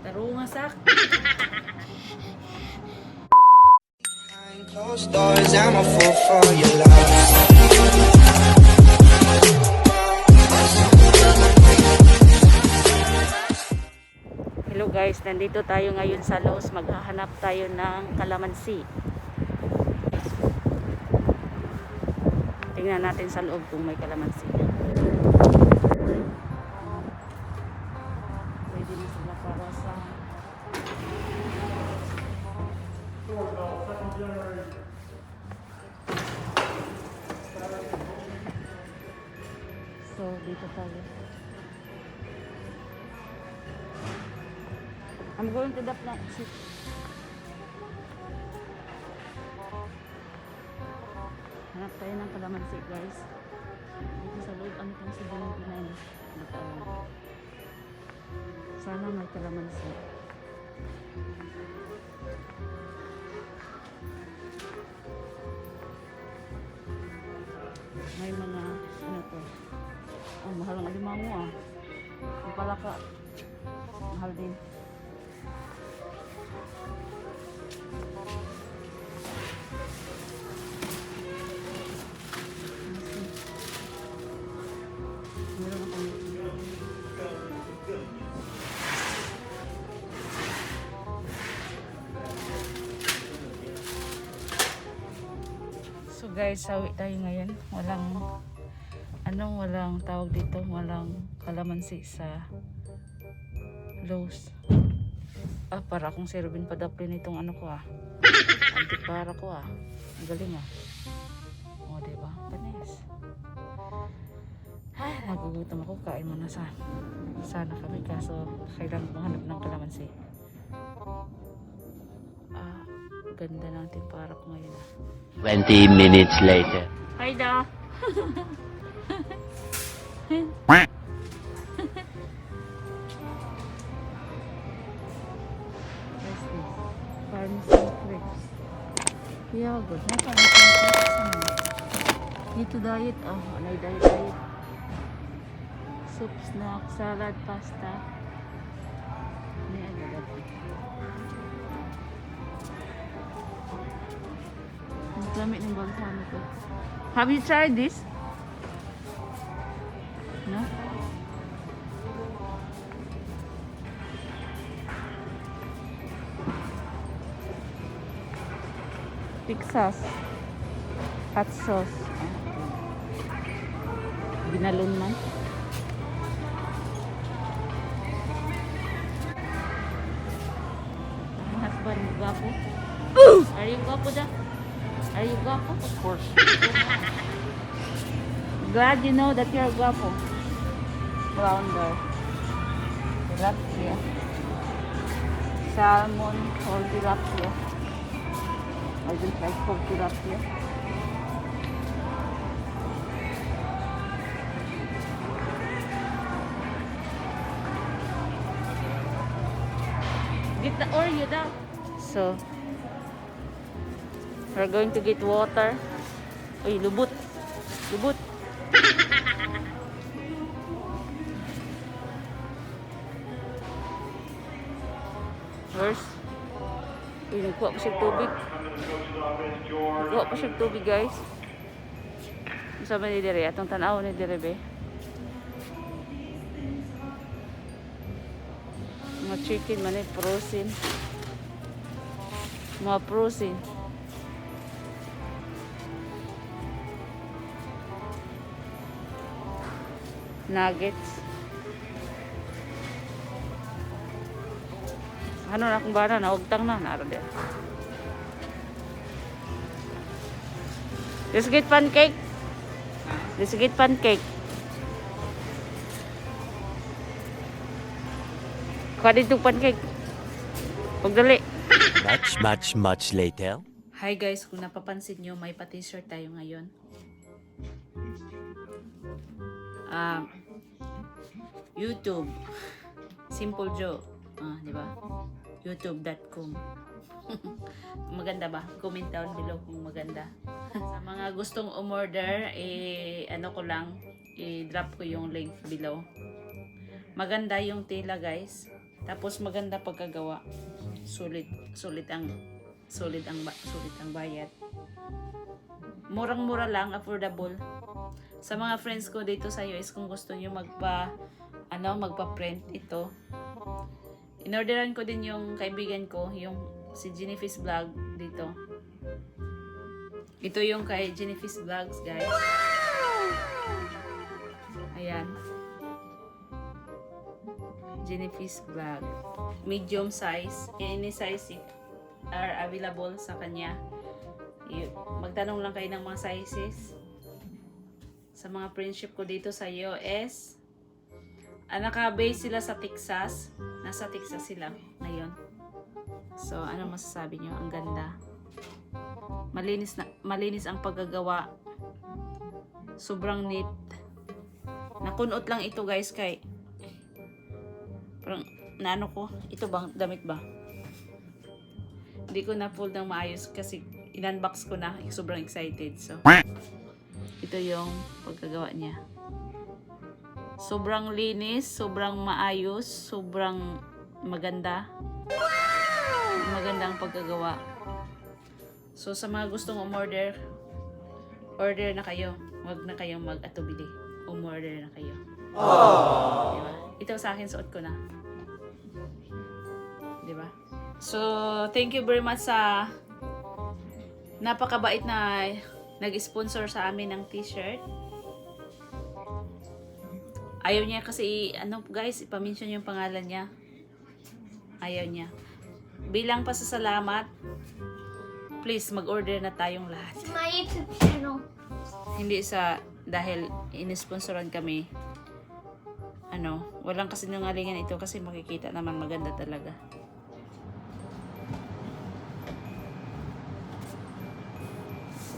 Tarunga sak. Behind closed doors, I'm a fool for your love. Hello guys, nandito tayo ngayon sa Los. Maghahanap tayo ng kalamansi. Tingnan natin sa loob kung may kalamansi. Pwede na sila para sa. So, dito tayo. I'm going to the plant. Sit. Hanap tayo ng kalamansi, guys. Dito sa loob, ano itong 79? Hindi ko alam. Sana may kalamansi. May mga, ano to? Oh, mahal ang alimango ah. Ang palaka. Mahal din. Meron akong. So guys, sawi tayo ngayon. Walang anong walang tawag dito, walang kalamansi sa Lowe's. Ah, para akong si Ruben Padapli nitong ano ko ah. Antipara ko ah. Ang galing ah. O, diba? Panis. Ay, nagugutom ako. Kain muna sa sana kami. Kaso, kailangan maghanap ng kalamansi. Ah, ganda ng timpara ko ngayon ah. 20 minutes later. Hi da! What's this? Parmesan crepes. Yeah, good. Na parmesan crepes. Ano? Need to diet. Oh, ano diet diet? Soup, snack, salad, pasta. Ano yung agad? Ang dami ng balsamico. Have you tried this? No? Texas. Hot sauce. Ah, ginalon man. Ang husband, gwapo. Are you gwapo da? Are you gwapo? Of course. Glad you know that you're gwapo. Flounder. Tilapia. Salmon or tilapia. I don't like whole tilapia. Get the Oreo daw. So, we're going to get water. Uy, lubot. Lubot. Where's? Uy, nagkuha pa siya tubig. Nagkuha pa siya tubig, guys. Unsa man ni dire? Atong tan-aw ni dire, be. Mga chicken man ni frozen. Mga frozen. Nuggets. Ano na akong bana, naugtang na, naroon din. Let's get pancake. Let's get pancake. Kuha dito pancake. Pagdali. Much, much, much later. Hi guys, kung napapansin nyo, may pa-t-shirt tayo ngayon. YouTube. Simple Joe. Ah, di ba? YouTube.com. Maganda ba? Comment down below kung maganda. Sa mga gustong umorder, eh, ano ko lang, i-drop ko yung link below. Maganda yung tela, guys. Tapos maganda pagkagawa. Sulit, sulit ang bayad. Murang-mura lang, affordable. Sa mga friends ko dito sa US, kung gusto niyo magpa-print ito. Inorderan ko din yung kaibigan ko, yung si Jennifer's Vlog dito. Ito yung kay Jennifer's Vlogs, guys. Ayan. Jennifer's Vlog. Medium size. Any size are available sa kanya. Magtanong lang kayo ng mga sizes. Sa mga friendship ko dito sa US. Naka-base sila sa Texas. Nasa Texas sila ngayon. So, ano masasabi nyo? Ang ganda. Malinis ang paggagawa. Sobrang neat. Nakunot lang ito, guys, kay parang naano ko. Ito bang damit ba? Hindi ko na fold ng maayos kasi in-unbox ko na. Sobrang excited. So, ito yung pagkagawa niya. Sobrang linis, sobrang maayos, sobrang maganda. Maganda ang pagkagawa. So, sa mga gustong umorder, order na kayo. Huwag na kayong mag-atubili. Umorder na kayo. Diba? Ito sa akin, suot ko na. Diba? So, thank you very much sa napakabait na nag-sponsor sa amin ng t-shirt. Ayaw niya kasi, ano guys, ipamention yung pangalan niya. Ayaw niya. Bilang pasasalamat, please mag-order na tayong lahat. It's my YouTube channel. Hindi sa dahil inisponsoran kami. Ano, walang kasinungalingan ito kasi makikita naman maganda talaga.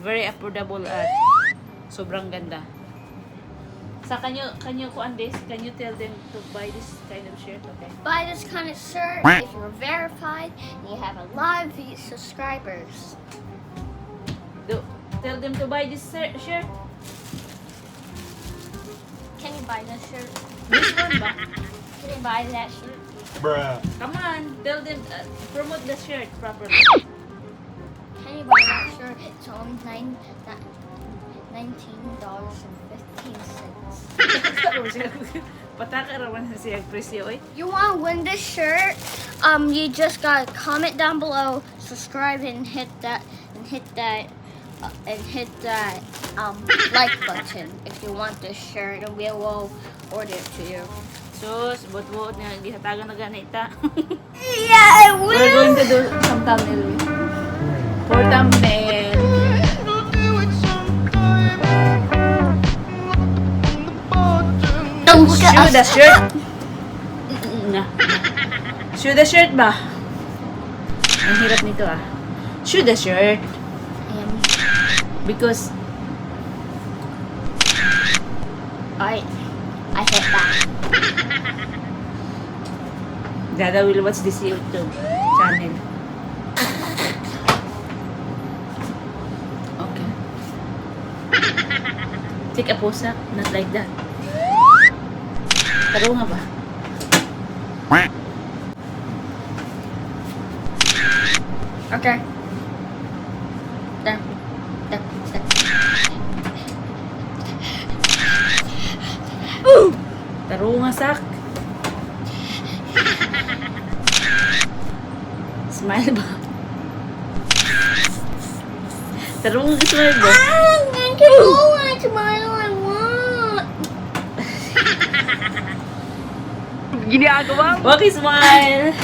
Very affordable at sobrang ganda. Sa can you kuan this? Can you tell them to buy this kind of shirt, okay? Buy this kind of shirt if you're verified and you have a lot of subscribers. Tell them to buy this shirt. Can you buy this shirt? This one ba? Can you buy that shirt? Come on, tell them, promote the shirt properly. Can you buy that shirt? It's only $19.15. Pataka raman na siya ang presyo eh. You want to win this shirt? You just gotta comment down below, subscribe, and hit that and hit that and hit that like button if you want this shirt, and we will order it to you. Sus, buot-buot nga gihatagan na ganita. Yeah, I We're going to do some thumbnail. For thumbnail. Don't look at Shoe us. the shirt. Na. Shoe the shirt ba? Ang hirap nito ah. Shoe the shirt. Because I hit that. Dada will watch this YouTube channel. Okay. Take a pose, ah. Not like that. Taro nga ba? Okay. There. There. There. Taro nga, sak. Smile ba? Taro nga, smile ba? I'm going to go and smile I want. Wag smile!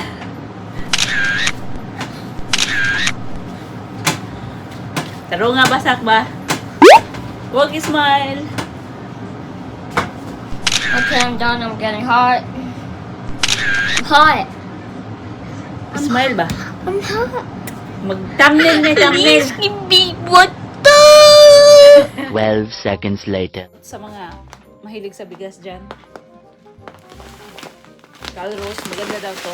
Taro nga ba, sak ba? Wag smile! Okay, I'm done. I'm getting hot. I'm hot. Smile ba? I'm hot. Mag-thumbnail na thumbnail. Please give me what the? 12 seconds later. Sa mga mahilig sa bigas dyan. Calrose, maganda daw to.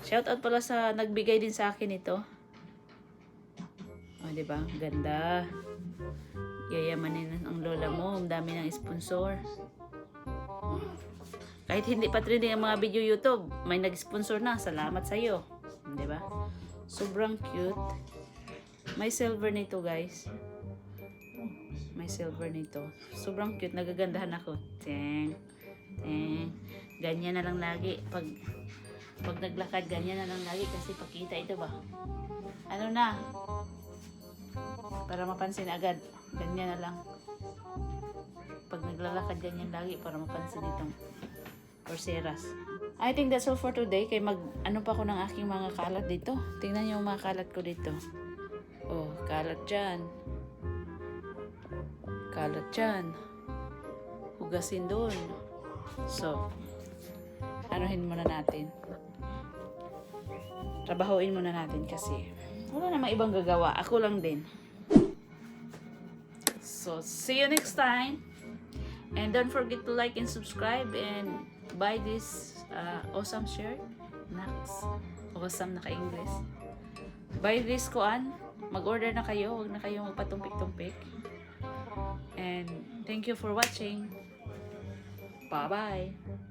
Shout out pala sa nagbigay din sa akin ito. O, di ba? Ganda. Yayamanin ang lola mo. Ang dami ng sponsor. Kahit hindi pa trending ang mga video YouTube, may nag-sponsor na. Salamat sa iyo. 'Di ba? Sobrang cute. May silver nito, guys. May silver nito. Sobrang cute. Nagagandahan ako. Teng. Teng. Ganyan na lang lagi. Pag naglakad, ganyan na lang lagi kasi pakita ito ba? Ano na? Para mapansin agad. Ganyan na lang. Pag naglalakad, ganyan lagi para mapansin itong pulseras. I think that's all for today. Kay mag, ano pa ako ng aking mga kalat dito. Tingnan niyo yung mga kalat ko dito. Oh, kalat dyan. Kalat dyan. Hugasin doon. So, anuhin muna natin. Trabahuin muna natin kasi wala namang ibang gagawa. Ako lang din. So, see you next time. And don't forget to like and subscribe and buy this awesome shirt. Nax. Awesome, naka-English. Buy this kuan. Mag-order na kayo. Huwag na kayong magpatumpik-tumpik. And thank you for watching. Bye-bye.